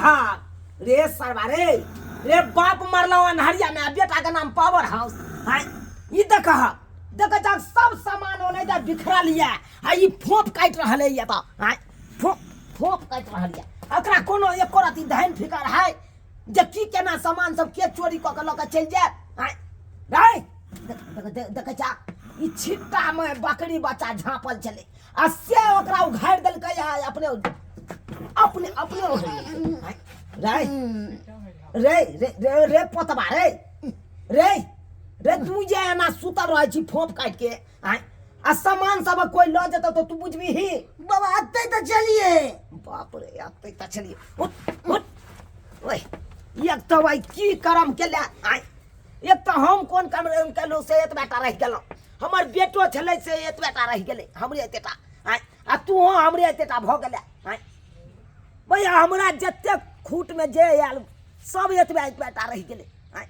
देखा रे सरवा रे, रे बाप मरलो अन्हरिया में आ बेटा के नाम पावर हाउस। हाय ई देखा, देख जा सब सामान ओने जा बिखरल ये आ ई फोप काटि रहल ये त। हाय फोप फोप काटि रहल ये, एकरा कोनो एको रति धन फिकर है जे की केना सामान सब के चोरी कऽ के लऽ के चलि जायत। हाय रे देख देख देख देख जा ई छिट्टा में बकरी बच्चा झाँपल छलै आ से ओकरा उघारि देलकै आ अपने अपने अपने उघारि देलकै। रे रे रे रे रे पोतबा रे रे रे तू जे एना सुतल रहै छी फोप काटि के आँय आ सामान सब कोई लऽ जेतौ तऽ तू बुझबिही। बाबा अतै तऽ चलिए। बाप रे अतै तऽ चलिए। उठ उठ ओए एक तऽ भाई की करम केले आँय, एक तऽ हम कोन काम केलहुँ से एतबे टा रहि गेलहुँ, हमर बेटो छलै से एतबे टा रहि गेलै हमरे एतेटा आँय, आ तूहो हमरे एतेटा भऽ गेलै आँय। भैया हमरा जतेक खूटमे जे आयल सब एतबे एतबे टा रहि गेलै आँय,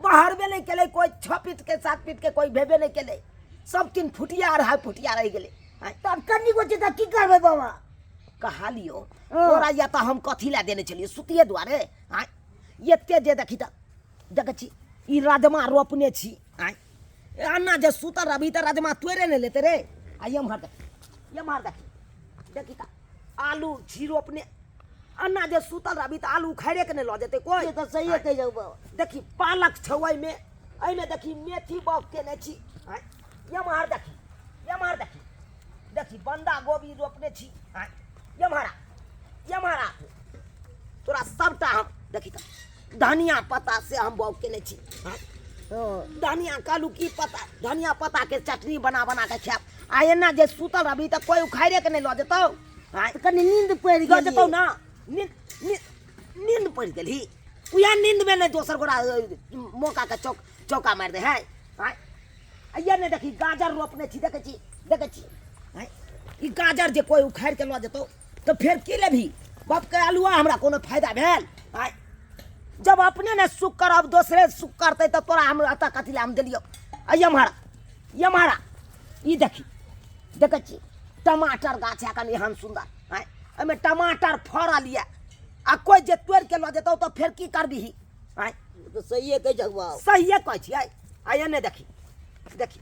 बाहरबे नहि केलै कोइ, 6 फीट के 7 फीट के कोइ भेबे नहि केलै, सब 3 फुटिया 2.5 फुटिया रहि गेलै आँय। तब कनि गो छै तऽ की करबै बाबा? कहलियौ तोरा या तऽ हम कथी लए देने छलियै सुतिए दुआरे आँय, एते जे देखी तऽ देखै छी ई राजमा रोपने छी आँय, अन्ना जे सुतल रहबही तऽ राजमा तोड़े नहि लेते रे। आ एम्हर देख, एम्हर देखी, देखी तऽ आलू छी रोपने, अन्ना जे सुतल रहबही तऽ आलू उखाड़े के नहि लऽ जेतै कोइ। से तऽ सहिए कहै छौ बाबा। देखी पालक छौ एहिमे, एहिमे देखी मेथी बाउग केने छी आँय, एम्हर देखी, एम्हर देखी, देखी बन्धा गोभी रोपने छी आँय, एम्हर आ, एम्हर आ, तोरा सबटा हम देखी तऽ धनिया पत्ता से हम बाउग केने छी आँय। धनिया कहलू की पत्ता, धनिया पत्ता के चटनी बना बना के खायब। आ एना जे सुतल रहबही तऽ कोइ उखाड़े के नहि लऽ जेतौ आँय। तऽ कनि नींद पड़ि लऽ गेलियै। जेतौ ना, नींद नींद नींद पड़ि गेलही, उएह नींदमे नहि दोसर गोरा मौका के चौका मारि दे है आँय। आ ये नहि देखी गाजर रोपने छी, देखै छी, देखै छी आँय, ई गाजर जे कोइ उखाड़ि के लऽ जेतौ तऽ फेर की लेबही? बापके आलुआ हमरा कोनो फायदा भेल आँय? जब अपने ने सुख करब दोसरे सुख करतै तऽ तोरा हम एतऽ कथी लए हम देलियौ। आ एम्हर एम्हर ई देखी, देखै छी टमाटर गाछ है कनि एहन सुन्दर आँय, एहिमे टमाटर फड़ल यऽ आ कोइ जे तोड़ि के लऽ जेतौ तऽ फेर की करबिही आँय? तऽ सहिए कहै छहक बाप। सहिए कहै छियै। आ एने देखी, देखी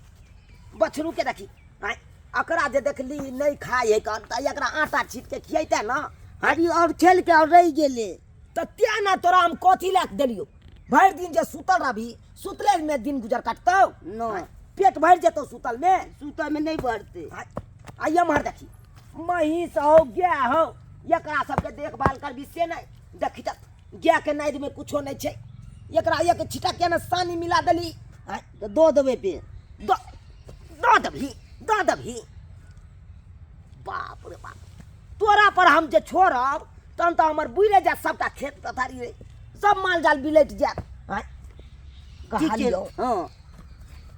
बछरू के देखी आँय, एकरा जे देखली नहि खाइ है कन तऽ एकरा आटा छीट के खियैते ना। अभी और खेल के और रहि गेलै। तऽ तें ने तोरा हम कथी लए कऽ देलियौ, भरि दिन जे सुतल रहबही सुतले में दिन गुजर कटतौ नहि। पेट भरि जेतौ सुतल में। सुतल में नहि भरतै। आ एम्हर देखी महींस हौ गाय हौ, एकरा सबके देखभाल करबी से नहि। देखी तऽ गायके नादिमे कुछो नहि छै, एकरा एक छिटा के ने सानी मिला देली आँय, तऽ दऽ देबै पेड़। दऽ देबही, दऽ देबही। बाप रे बाप, तोरा पर हम जे छोड़ब तहन तऽ हमर बुड़ि जायत सबटा खेत पथारी रे, सब माल जाल बिलटि जायत आँय। ठीक छै। कहलियौ। हँ।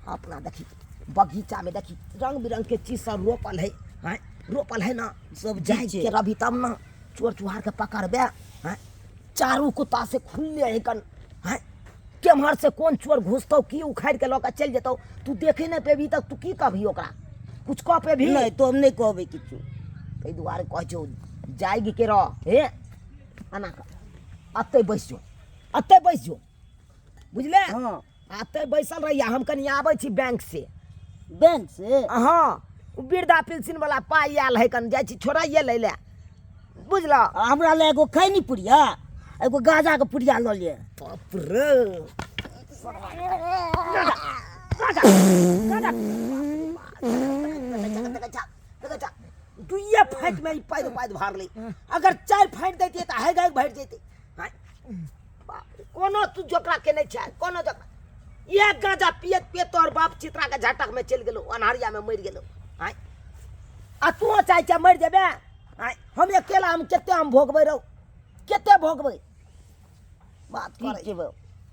अपना देखी बगीचामे देखी रंग बिरंग के चीज सब रोपल है आँय, रोपल है ना, सब जाय ठीक छै। के रभी तब ना चोर चुहार के पकड़बे आँय, चारू कुत्ता से खुलले है कन आँय, केम्हर से कोन चोर घुसतौ की उखाड़ि के लऽ के चलि जेतौ, तू देखे नहि पेबही तऽ तू की कहबही ओकरा? कुछ कह पेबही? नहि, तो हम नहि कहबै किछु। ताहि दुआरे कहै छौ जागि के रह। हे एना कर, एतै बैस जो, एतै बैस जो, बुझले? हँ। एतै बैसल रहिया, हम कनि आबै छी बैंक से। बैंक से? हँ, वृद्धा पेंशन वाला पाइ आयल है, कनि जाइ छी छोड़ाइए लै लए, बुझल? आ हमरा लए एगो खैनी पुड़िया एगो गाजाके पुड़िया लऽ लिअ। बाप रे, गाजा, गाजा, गाजा, दुइये फाँटमे ई पाइद पाइद भरलै, अगर 4 फाँटि दैतियै तऽ हाइग हाइग भरि जैतै। बाप रे, कोनो तू जोकरा के नहि छै, कोनो जोकरा। इएह गाँजा पियत पियत तोहर बाप चित्राके झटकमे चलि गेलौ, अन्हरियामे मरि गेलौ। आँय, आ तूहो चाहै छै मरि जेबे? आँय, हम अकेला हम कते हम भोगबै रौ, कते भोगबै? बात ठीक करै छै बाबू।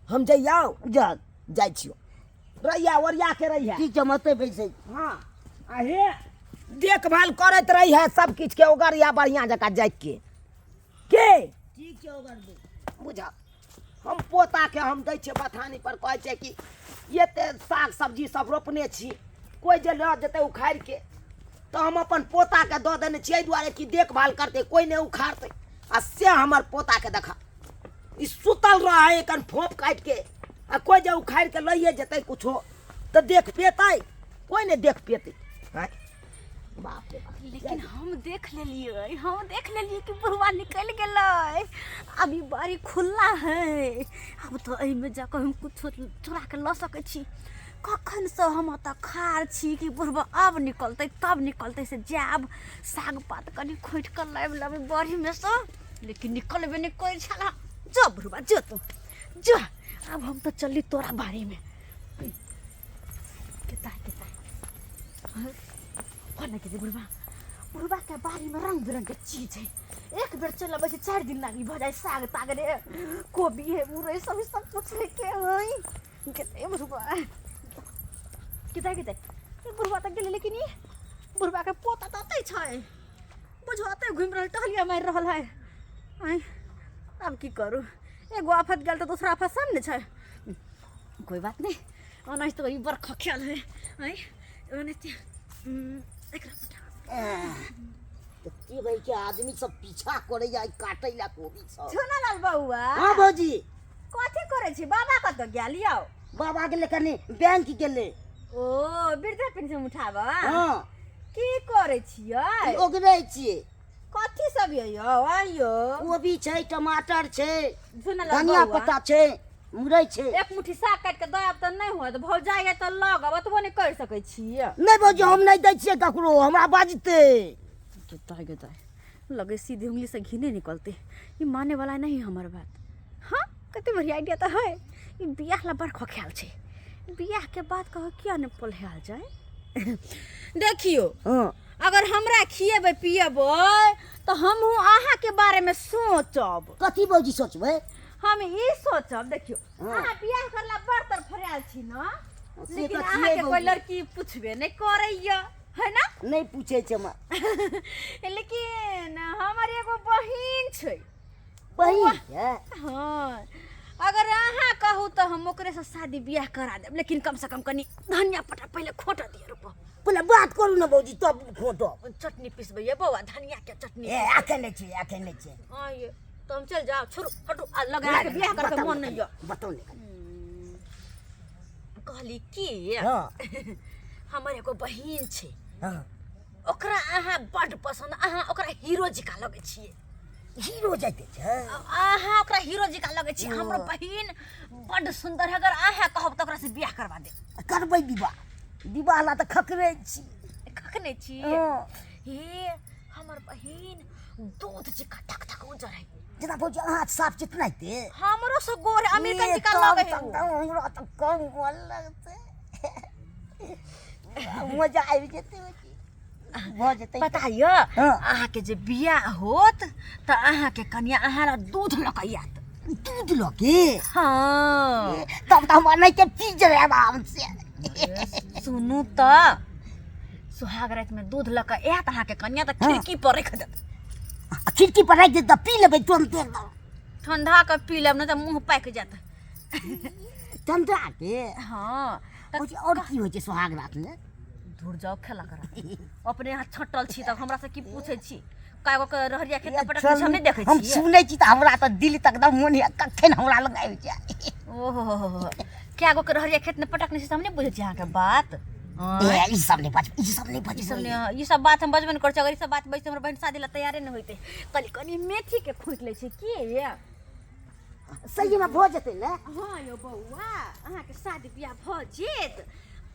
हम जइयौ? जा। जाइ छियौ, रहिया ओरिया के रहिया। ठीक छै, हम एतै बैसै छी। हँ, आ हे देखभाल करैत रही है सब किछु के, ओगरिया बढ़िआँ जकाँ जाइके के। ठीक छै, ओगरबै। बुझा, हम पोताके हम दै छियै बथानी पर, कहै छै कि एते साग सब्जी सब रोपने छी, कोइ जे लऽ जेतै उखाड़िके तऽ हम अपन पोताके दऽ देने छियै एहि दुआरे कि देखभाल करतै, कोइ नहि उखाड़तै। आ से हमर पोता के देखा ई सुतल रहे एखन फोप काटि के आ कोइ जे उखाड़ि के लइए जेतै कुछो तऽ देख पेतै कोइ नहि देख पेतै आँय बाप रे बाप। लेकिन हम देख लेलियै, हम देख लेलियै कि बुढ़वा निकलि गेलै। अब ई बाड़ी खुला है, आब तऽ एहिमे जाकऽ हम कुछो चोरा के लऽ सकै छी। कखनसँ हम ओतऽ खाड़ छी कि बुढ़वा आब निकलतै तब निकलतै, से जायब साग पात कनि खोँटि कऽ लाबि लेबै बाड़ीमे सँ, लेकिन निकलबे नहि करै छलै। जो बुढ़वा जो, तू जो, आब हम तऽ चलली तोरा बाड़ीमे। केता केता कोना के बुढ़वा, बुढ़वा के बाड़ी में रंग बिरंग के चीज है। एक बेर चल अबै छै 4 दिन लागी भऽ जाय साग ताग रे, कोबी है, मुरई सब सब कुछ है के है। केते बुढ़वा केता केता ई बुढ़वा तऽ गेलै, लेकिन ई बुढ़वा के पोता तऽ अतै छै, बुझो अतै घुमि रहल टहलिया मारि रहल है। आँय आब की करू, एगो आफत गेल तऽ दोसरा आफत सामने छै। कोई बात नहीं, ओनाहिते तो ई बड़ खख्याल है। आँय ओनाहिते एकरा पटा की भाई के आदमी सब पीछा करे या काटे ला कोबी सब। छोना लाल बउआ। हाँ भौजी। कथी करे छी? बाबा कतऽ गेल यौ? बाबा गेलै कनी बैंक गेलै। ओ वृद्धा पेंशन उठाबऽ? हाँ। की करे छियै? ओगरै छियै। कथी सब यौ यौ? आइयो कोबी छै, टमाटर छै, छोना लाल धनिया बउआ। पत्ता छै, मुरई छै। एक मुट्ठी साग काटि कऽ दऽ आयब तऽ नहि होत, भौजाइ है तऽ लग आब, ओतबो नहि करि सकै छियै। नहि भौजी, हम नहि दै छियै ककरो, हमरा बाजतै। गेताय गेताय लगे सीधे उंगली से घी नहीं निकलते, ये माने वाला नहीं हमर बात। हाँ कते बढ़िया आइडिया तऽ है, ई बियाह ला बड़ खख्याल छै, बियाह के बाद कह किया ने पोल्हायल जाय। देखियो हाँ। अगर हमरा खिएबै पिएबै तऽ हमहूँ अहाँके बारेमे सोचब। कथी भौजी सोचबै? हम ई सोचब, देखियो हाँ। अहाँ बियाह करला बड़ तर फरियाल छी न, से लेकिन तऽ अहाँके छियै कोई भौजी। लड़की पूछबे नहि करैया है ना? नहि पूछै छै हमरा। लेकिन हमर एगो बहिन छै। बहिन छै? हाँ, अगर अहाँ कहू तऽ हम ओकरे से शादी बियाह करा देब, लेकिन कम से कम कनी धनिया पत्ता पहिले खोट दिअ रुपो। पहिले बात करू ने भौजी तब खोटब। चटनी पिसबै ये बौआ, धनिया के चटनी। ए अखन नहि छै, अखन नहि छै। हाँ ये तो हम चल जाओ, छोड़ू हटू, आ लगा के बियाह करके मन नहीं यो। बताउ ने। कहली की हाँ। हमर एगो बहिन छै। हाँ। ओकरा अहाँ बड पसंद, अहाँ ओकरा हीरो जकाँ लगै छियै। हीरो जाइते छै? अहाँ ओकरा हीरो जकाँ लगै छियै। हमर बहिन बड सुंदर है, अगर अहाँ कहब तऽ ओकरा से बियाह करवा देब। करबै विवाह? विवाह ला तऽ खकरे छी। खकने छी? हाँ। हे हमर बहिन दूध जकाँ धक धक उजर है। जेना भौजी अहाँ साफ जितना हेतै। हमरो से गोर है, अमेरिकन ए, जकाँ तब लगै है तब उ। तऽ हमरा तऽ कम गोर लगतै। मजा आबि जेतै भौजी। भऽ जेतै। पता यऽ हाँ। अहाँके जे बियाह होत तऽ अहाँके कनिया अहाँ ला दूध लऽ कऽ आयत। दूध लऽ के? हाँ। तब तऽ हम एनाहिते पी जेबै आराम से। सुनू तऽ सुहाग राति में दूध लऽ कऽ आयत अहाँके कनिया तऽ खिड़की पर राखि देत। खिड़की पर राखि देत तऽ पी लेबै तुरन्ते एकदम। ठंडा कऽ पी लेब, नहि तऽ मुँह पाकि जायत। ठंडा के? हाँ। भौजी और की होइ छै सुहाग रात में? दूर जाओ खेला करा, अपने यहाँ छटल छी तऽ हमरा से की पूछै छी? कागो के रहरिया खेत पटक हम नहि देखै हम छियै। सुनै छी तऽ हमरा तऽ दिल तक एकदम मोन होइए कखन हमरा लग आबि जाय। ओहो कागो के रहरिया खेत में पटक नहि छै, हम नहि बुझै छी अहाँके बात। ए, ई सब नहि बजबै, ई सब नहि बजबै। ई सब नहि, ई सब बात हम बजबे नहि करै छी। अगर ई सब बात बजतै हमर बहिन शादी ला तैयारे नहि होइतै। कनि कनि मेथी के खोंटि लै छी की सही में भऽ जेतै ने? हाँ यौ बौआ, अहाँके शादी बियाह भऽ जेत।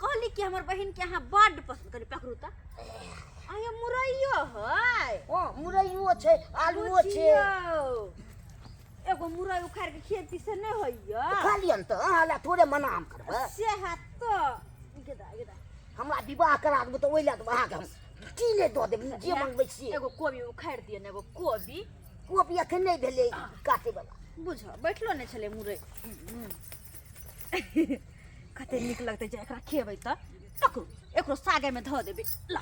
कहली कि हमर बहिन के अहाँ बड्ड पसंद करी। पकड़ू तऽ आयो मुरैयो है। हाँ मुरैयो छै, आलुओ छै। बुझियौ, एगो मुरई उखाड़ के खेती से नहि होइया। खा लियन तऽ अहाँ लए थोड़े मना हम करबै। से हैत तऽ गेदा गेदा हमरा विवाह करा देबै तऽ ओहि लए तऽ अहाँके हम की नहि दऽ देब, जे मंगबै से। एगो कोबी उखाड़ि दिअ ने, एगो कोबी। कोबी अखन नहि भेलै काटे वाला। बुझ बैठलो नहि छलै मुरई। कते नीक लगतै जे एकरा खेबै तऽ। पकड़ू एकरो सागेमे धऽ देबै ल।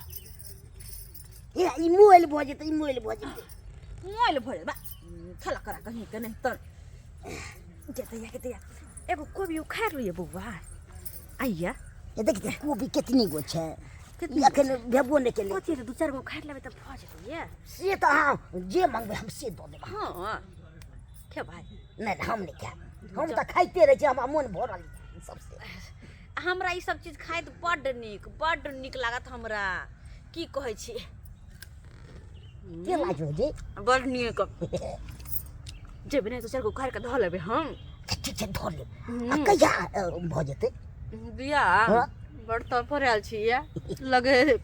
हे ई मोल भऽ जेतै, ई मोल भऽ जेतै। मोल भऽ जेतै बा खेला करा कहीं के नहि तऽ जेतै या केतै। एगो कोबी उखाड़ि लिअ बौआ। आइया ये देख, कोबी कितनी गो छै। ई अखन भेबो नहि केलै। कथी हेतै, दू चारि गो उखाड़ि लेबै तऽ भऽ जेतै ये। से तऽ अहाँ जे मंगबै हम से दऽ देब। हँ, खेबै? नहि नहि, हम नहि खायब, हम तऽ खाइते रहै छी, हमरा मोन भरल यऽ सबसे। हमरा ई सब चीज खाइत बड्ड नीक, बड्ड नीक लागत हमरा, की कहै छी। के लागै छै? बड्ड नीक। जेबै ने, दू चारि गो उखाड़ि कऽ धऽ लेबै हम। ठीक छै, धऽ लेब। आ कहिया भऽ जेतै बियाह? हँ। बड़ तर आयल छी ये, लगे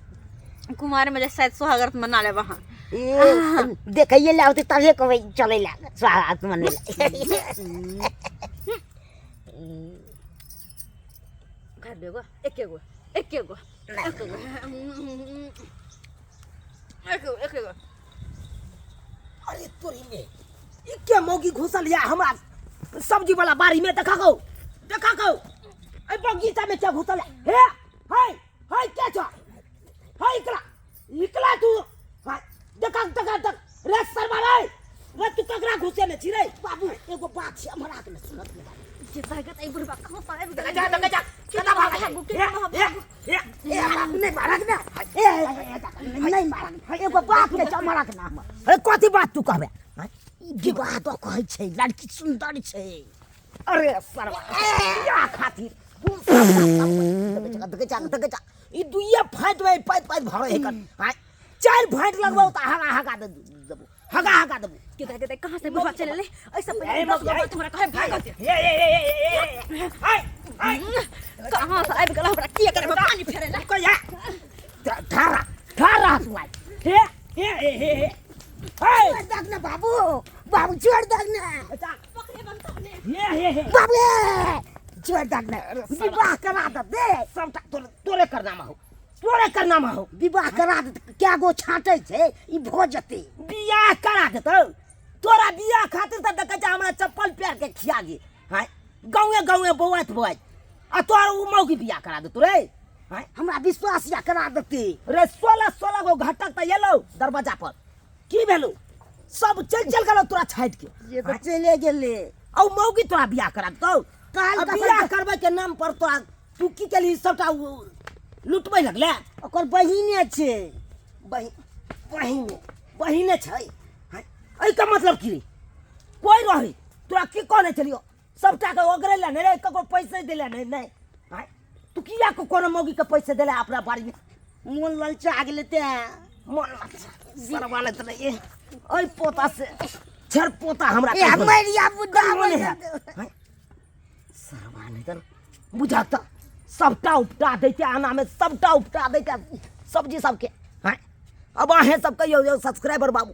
कुमार में जे शायद सोहागरत मना लेब अहाँ। ए, देखैए लए औतै तबे कहबै चलै लए स्वागत मनबै लए। उखाड़ि देगो, एके गो, एके गो, एके गो, एके गो, एके गो। अरे तोरी में ई के मौगी घुसल या हमरा सब्जी वाला बाड़ी में? देखा गो, देखा गो, ए बगीचा में क्या घुसल है? हे हाय हाय, क्या छ हाय, इकला इकला तू हाय, देखा देखा देख रे सरवा रे, रे तू ककरा घुसे में छी रे? बाबू, एगो बात छै, हमरा के सुनत ने बाबू। जे भागत एहि बुढ़बा कहाँ से आबि देखा गेलै? जा, देखा जा, कता भागा? भागू, हे केना भागू? हे हे। ए बाबू, नहि मारक ने, ए नहि मारक, एगो बात के चमड़क ना हमर। अरे कथी बात तू कहबे? ई विवाह दऽ कहै छै, लड़की सुन्दर छै। अरे सरवा, या खातिर देखै जा, देखै जा, ई दुइये फाँट में पाइत पाइत भरे है कर हाय, चारि फाँट लगबौ तऽ हगा हगा दे देबो, हगा हगा देबो। के दाइ दाइ, कहाँ से बुढ़बा चलि एलै? एहिसँ ए पहिले 10 गो मौगी, बात हमरा कहै भागत। हे हे हे हे हे, हाय हाय, कहाँ से आबि गेल हमरा की करबै पानी फेरै लए? कहिया ठारा ठारा तू आइ। हे हे हे हे हे हे, छोड़ दक ने बाबू, बाबू छोड़ दक ने। पकड़े बन तखने। हे हे हे बाबू, ए, छोड़ दक ने, विवाह करा दे दे। सबटा तोरे तोरे करनामा हो, तोरे करनामा हो। विवाह करा दे, क्या गो छाँटै छै ई भऽ जेतै। बियाह करा देतौ तोरा? बियाह खातिर तऽ देखै छै हमरा चप्पल पेर के खिया गे हाय, गाँवे गाँवे बौआइत बौआइत, आ तोहर उ मौगी बियाह करा देतौ रे हाय? हमरा विश्वास या करा देतै। रे 16 16 गो घटक तऽ एलौ दरवाजा पर, की भेलौ? सब चलि चलि गेलौ तोरा छाटि के। ये तऽ चले गेलै। आ उ मौगी तोरा बियाह करा देतौ? काल आ बियाह करबै के नाम पर तोरा तू की केलही? सबटा उ लुटबै लगले। ओकर बहिने छै। बहिन बहिने बहिने छै हाय, एहिके मतलब की रे? कोइ रही तोरा की कहने छलियौ? सबटा के ओगरे ला नहि रे, ककरो पैसे देले नहि नहि। हाय, तू किया को कोनो मौगी के पैसे देले अपना बाड़ी में? मोन ललचा गेलै तें। मन सरवा लैत रहिए एहि पोता से, छेड़ पोता हमरा ए कहियो नहि। मरिया बुढ़ा। कहियो नहि हैत। हाय, सरवा नहि तऽ बुझक तऽ सबटा उपटा दैते, आनामे सबटा उपटा दैते सब्जी सबके। हाय, अब अहें सब कहियौ यौ सब्सक्राइबर बाबू,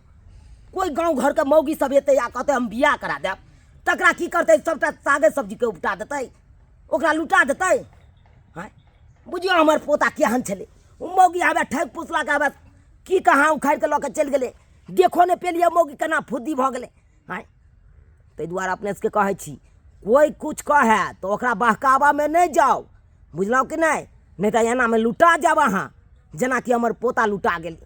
कोइ गाँव घरके मौगी सब एतै आ कहतै हम बियाह करा देब, तकरा की करतै? सबटा सागे सब्जीके उपटा देतै, ओकरा लुटा देतै। हाय, बुझियौ हमर पोता केहन छलै। ओ मौगी आबे ठकि पुसलाके आबे की कहाँ उखाड़ि कऽ लऽ कऽ चलि गेलै, देखो नहि पेलियै मौगी केना फुद्दी भऽ गेलै। हाय, ताहि दुआरे अपने सबके कहै छी, कोइ किछु कहै तऽ ओकरा बहकावामे नहि जाउ, बुझलहुँ कि नहि? नहि तऽ एनामे लुटा जायब अहाँ, जेनाकि हमर पोता लुटा गेल।